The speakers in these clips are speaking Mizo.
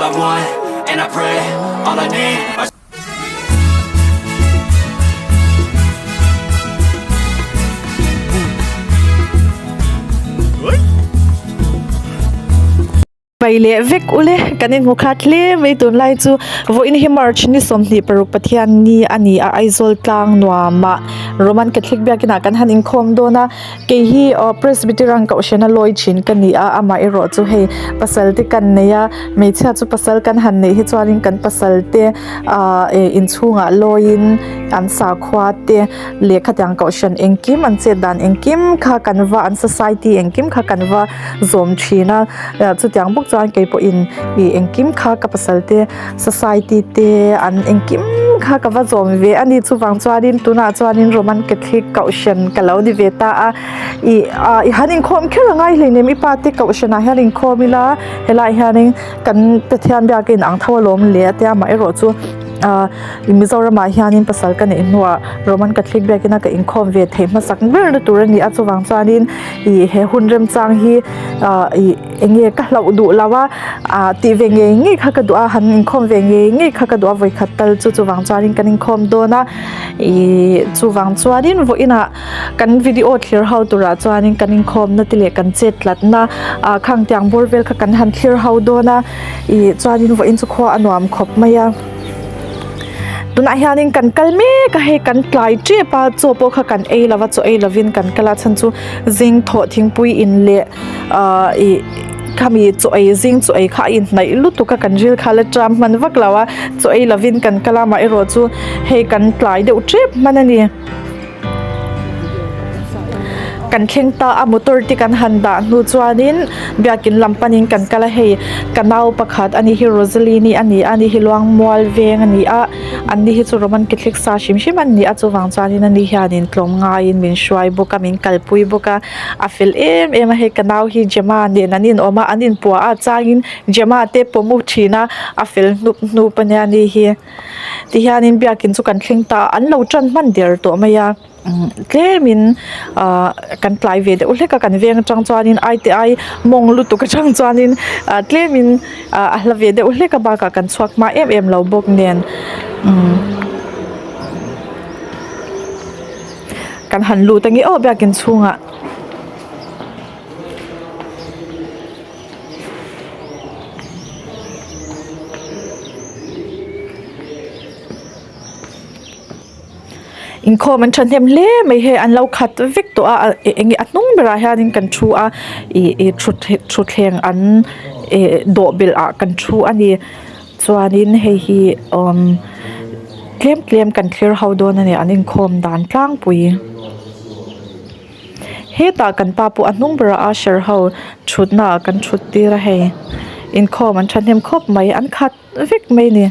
All I want, and I pray, all I need are Pai leh vek ule kan inhmu khat hle mai tunlai chu vawiin hi March ni 26 Pathian ni a ni a Aizawl tlang nuamah Roman Catholic biakinah kan han inkhawm dawn a kei hi aw Presbyterian kohhrana lawi thin ka ni a amah erawh chu hei pasal te kan nei a hmeichhia chu pasal kan han neih hi chuanin kan pasal te ah eh inchhungah lawiin an sakhua te leh khatiang kohhran engkim an chet dan engkim kha kan va an society engkim kha kan va zawm thin a chutiang bawk chuan kei pawhin ih engkim kha ka pasal te society te an engkim kha ka va zawm ve a ni chuvang chuanin tunah chuanin Roman Catholic kohhran ka lo ni ve ta a ih ah i han inkhawm kher a ngai hleinem i pa te kohhranah hian inkhawm ila helaiah hianin kan Pathian biak a inang tho alawm le a tia amaherawh chu ah Mizoramah hianin pasal ka neih hnuah Roman Catholic biakina ka inkhawm ve theih hmasak ber na tur a ni a chuvang chuanin ih he hun remchang hi ah ih eng nge ka hlauh duh lo a ah tih ve ngei ngei kha ka duh a han inkhawm ve ngei ngei kha ka duh a vawikhat tal chu chuvang chuanin kan inkhawm dawn a ihh chuvang chuanin vawiinah kan video thlir ho turah chuanin kan inkhawmna te leh kan chet tlatna ah khang tiang bawr vel kha kan han thlir ho dawn a ih chuanin vawiin chu khua a nuam khawp mai a tunah hianin kan kal mek a hei kan tlai tep a chaw pawh kha kan ei lova chaw ei lovin kan kal a chhan chu zing thawh thingpui in leh ahh ih khami chaw ei zing chaw ei kha a inhnaih lutuk a kan ril kha la ṭam hman vak lo a chaw ei lovin kan kal a amaherawh chu hei kan tlai deuh tep hman a ni. Kan thleng ta a motor te kan han dah hnu chuanin biakin lam panin kan kal a hei ka nau pakhat a ni hi Rosaline a ni a ni hi Luangmual veng a ni a an ni hi chu Roman Catholic sa hrim hrim an ni a chuvang chuanin ani hianin tlawm ngaiin min hruai bawk a min kalpui bawk a a fel em em a hei ka nau hi Gemma nen an inawm a an inpuah a changin Gemma te pawm u thin a a fel hnup hnup a nia ni hi. Tihianin biakin chu kan thleng ta a an lo tan hman der tawh mai a tlemin ahh kan tlai ve deuh hlek a kan veng atang chuanin ai te ai mawng lutuk atang chuanin ah tlemin ah a hla ve deuh hlek a bakah kan chhuak hma em em lo bawk nen umm kan han lut ange aw biakin chhungah. Inkhawm an thahnem hle mai hei an lo khat vek tawh a eng nge a hnung berah hianin kan thu a ih ih thutthleng an eh dawh belh ah kan thu a ni chuanin hei hi umm tlem tlem kan thlir ho dawn a ni an inkhawm dan tlangpui. Hetah kan pa pawh a hnung berah usher ho thutna ah kan thut tir a hei inkhawm an thahnem khawp mai an khat vek mai a ni.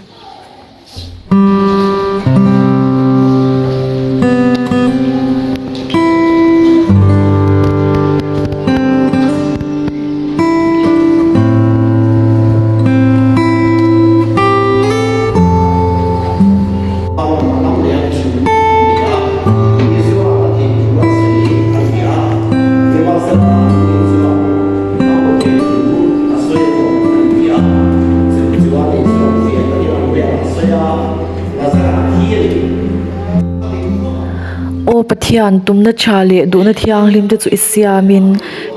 Aw Pathian, tumna tha leh duhna thianghlim te chu i siamin,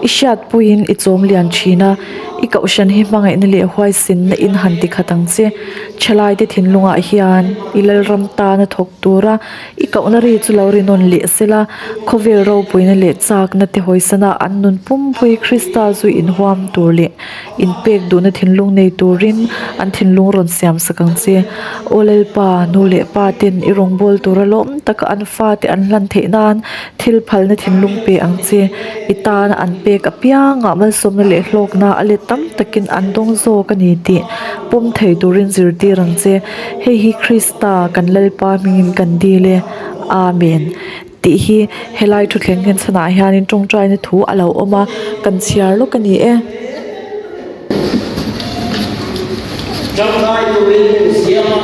i hriatpuiin i chawm lian thin a, i kohhran hi hmangaihna leh huaisinna in han ti khat ang che. Thalaite thinlungah hian i Lalram tana thawk tura i kohna ri chu lo ri nawn leh sela, khawvel ropuina leh chakna te hawisana an nun pumpui Krista zu inhuam tur leh inpek duhna thinlung nei turin an thinlung rawn siam sak ang che. Aw Lalpa, nu leh pa ten i rawngbâwl tura lawm taka an fate an hlan theih nan thil phalna thinlung pe ang che. I tana an pek apiangah malsawmna leh hlawkna a let tam takin an dawng zawk a ni tih pawm thei turin zirtir ang che. Hei hi Krista kan Lalpa hmingin kan dil e. Amen. Tih hi helai thuthleng hian chhanah hianin tawngtaina thu a lo awm a, kan chhiar lawk a ni e. Tangkai turin min siam a,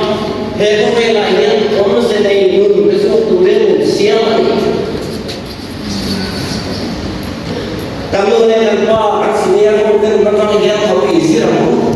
he khawvelah hian awmze nei nun pe zawk turin min siam a ni. Kan nu leh kan pa, kan senior ho ten atang hian tho i zir ang u.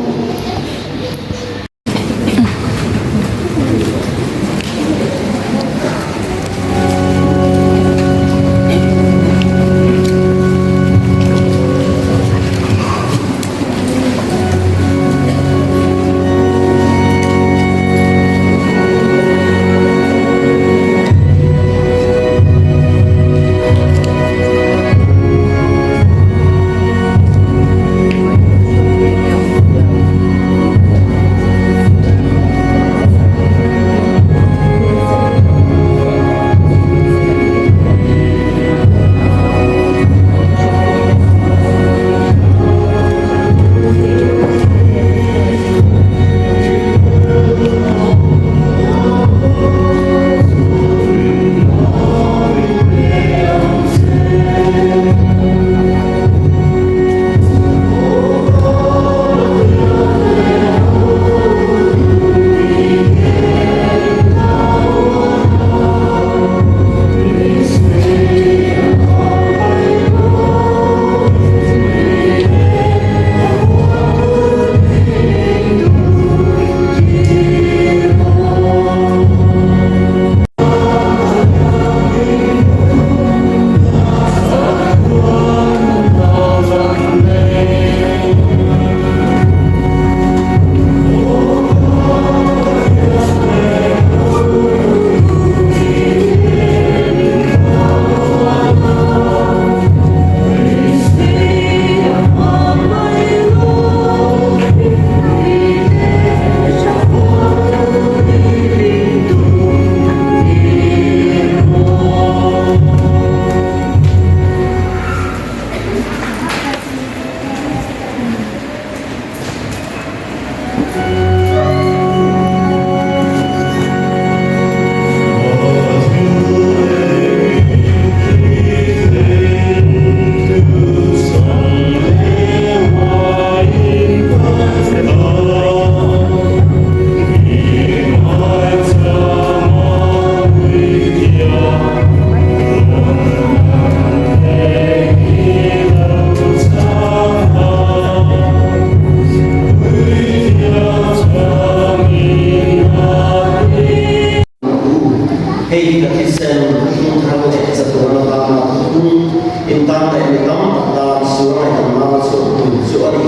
Hei hi ka thisen thuthlung thar leh chatuan atana thuthlung intan leh mi tam tak tan sual ngaihdam nana chhuak tur chu a ni.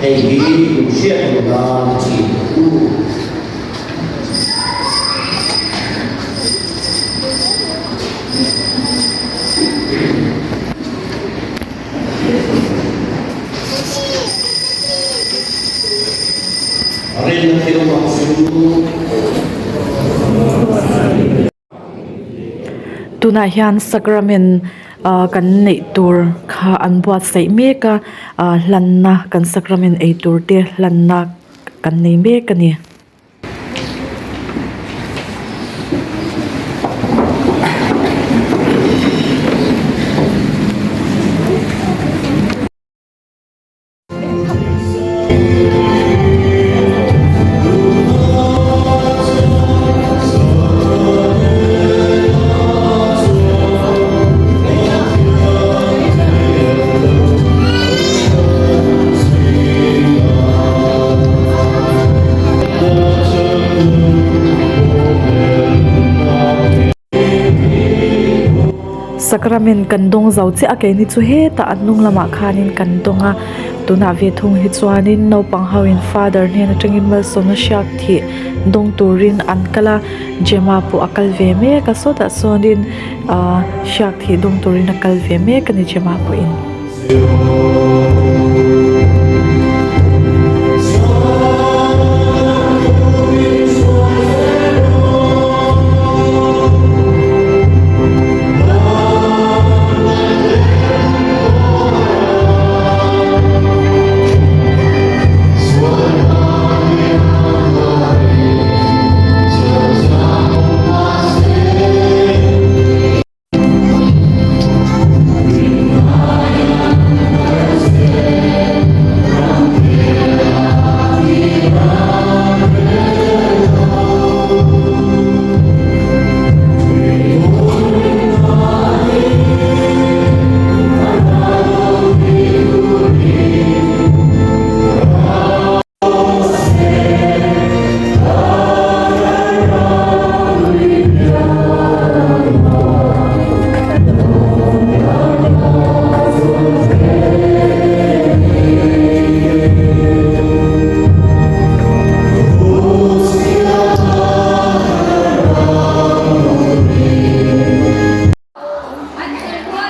Hei hi in hriat duh nan chi u. Rinna thil mak chu. Tunah hian sacrament ah kan neih tur kha an buatsaih mek a ah hlanna kan sacrament ei tur te hlanna kan nei mek a ni. Sacrament kan dawng zo chiah a keini chu hetah a hnung lamah khanin kan dawng a tunah ve thung hi chuanin naupang ho in father hnen atangin malsawmna hriak thih dawng turin an kal a Gemma pawh a kal ve mek a sawtah sawnin ahh hriak thih dawng turin a kal ve mek a ni Gemma pawhin.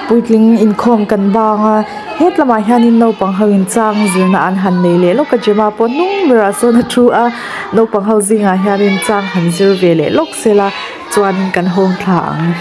Puitling inkhawm kan bang a het lamah hianin naupang ho in chang zirna an han nei leh lawk a Gemma pawh hnung berah sawn a thu a naupang ho zingah hianin chang han zir ve leh lawk sela chuanin kan hawng thla ang.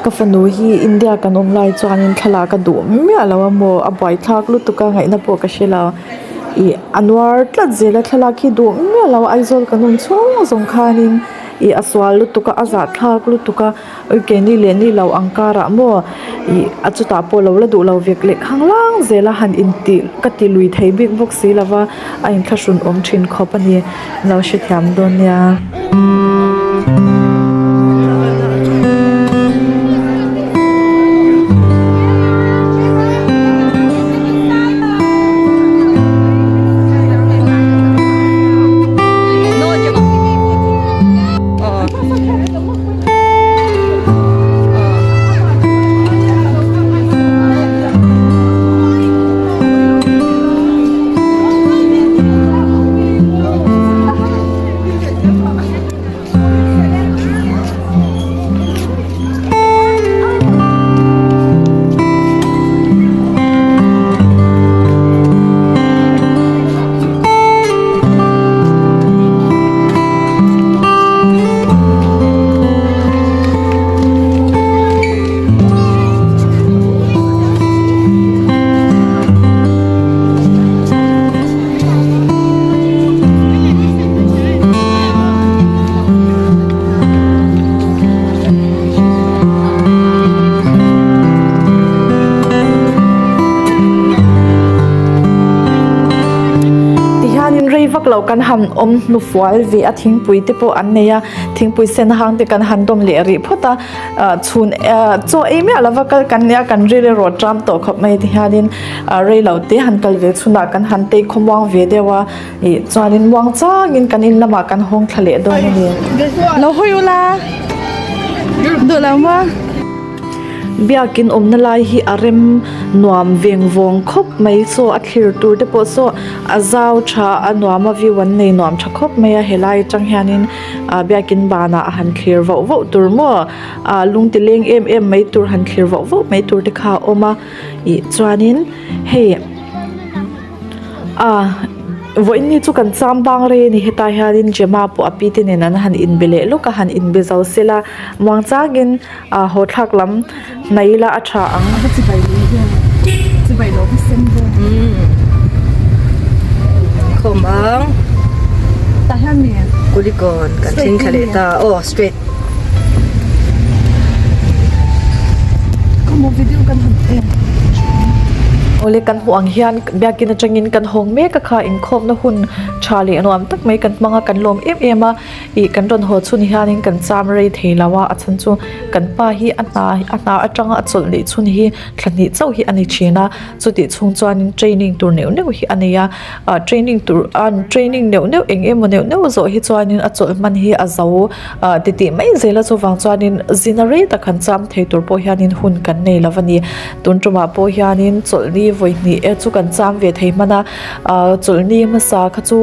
Ka fanu hi India kan awm lai chuanin thlalak a duh miah lo a maw a buaithlak lutuk a ngaihna pawh ka hre lo ih a nuar tlat zel a thlalak hi duh miah lo a Aizawl kan awm chhung zawng khanin ih a sual lutuk a a zahthlak lutuk a ui keini leh ni lo ang karah maw ih a chutah pawh lo la duh lo vek leh khanglang zel a han intih ka ti lui thei bik bawk si lo va a inthlahrun awm thin khawp a ni lo hrethiam dawn nia. Tihianin rei vak lo kan han awm hnufual ve a thingpui te pawh an nei a thingpui sen hang te kan han dawm leh rih phawt a chhun chaw ei miah lova kal kan nia kan ril erawh ṭam tawh khawp mai tihianin rei lo te han kal ve chhunah kan han tei khawmuang ve deuh a ih chuanin muang changin kan in lamah kan hawng thla leh dawn a ni. Lo hawi ula duh lo maw? Biakin awmna lai hi a rem nuam veng vawng khawp mai saw a thlir tur te pawh saw a zau tha a nuam a view an nei nuam tha khawp mai a helai atang hianin ah biakin banah a han thlir vauh vauh tur maw ah lung ti leng em em mai tur han thlir vauh vauh mai tur te kha a awm a ih chuanin hei ah vawiin ni chu kan cham bang rei a ni hetah hianin Gemma pawh a pi te nen an han inbe leh lawk a han inbe zo sela muang changin ah haw thlak lam hnai ila a tha ang. Khawm ang Kulikawn kan thleng thla leh ta aw straight. Awle kan hmuh ang hian biakin atangin kan hawng mek a kha inkhawmna hun tha leh nuam tak mai kan hmang a kan lawm em em a ih kan rawn haw chhun hianin kan cham rei thei lo a a chhan chu kan pa hi a hna a hna atanga a chawlh leh chhun hi thla hnih chauh hi a ni thin a chutih chhung chuanin training tur neuh neuh hi a nei a ah training tur an training neuh neuh eng emaw neuh neuh zawh hi chuanin a chawlh hman hi a zo ah titih mai zel a chuvang chuanin zin a rei tak han cham thei tur pawh hianin hun kan nei lo a ni tun tumah pawh hianin chawlhni vawi hnih e chu kan cham ve thei hman a ah chawlhni hmasa kha chu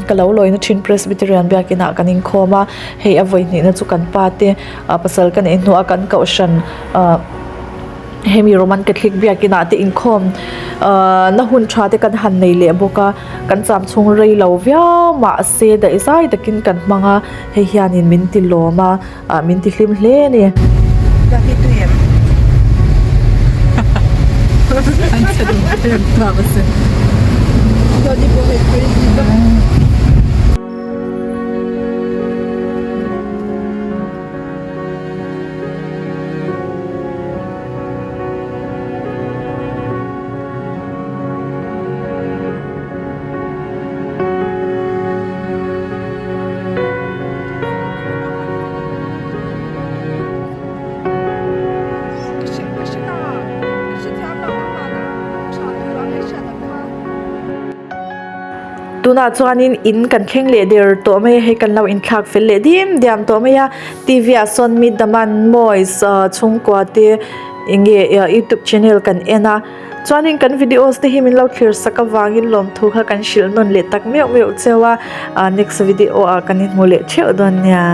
ka lo lawina thin Presbyterian biakin ah kan inkhawm a hei a vawi hnihna chu kan pa te ah pasal ka neih hnuah kan kohhran ah. Hemi Roman Catholic biakin ah te inkhawm ahh na hun tha te kan han nei leh bawk a kan cham chhung rei lo viau mahse daih zai takin kan hmang a hei hianin min ti lawm a ah min ti hlim hle a ni. Tunah chuanin in kan thleng leh der tawh mai a hei kan lo inthlak fel leh dim diam tawh mai a T V ah sawn mi daman moist chhungkua te eng nge youtube channel kan en a chuanin kan videos te hi min lo thlir sak avangin lawmthu kha kan hrilh nawn leh tak meuh meuh cheu a next video ah kan inhmu leh theuh dawn nia.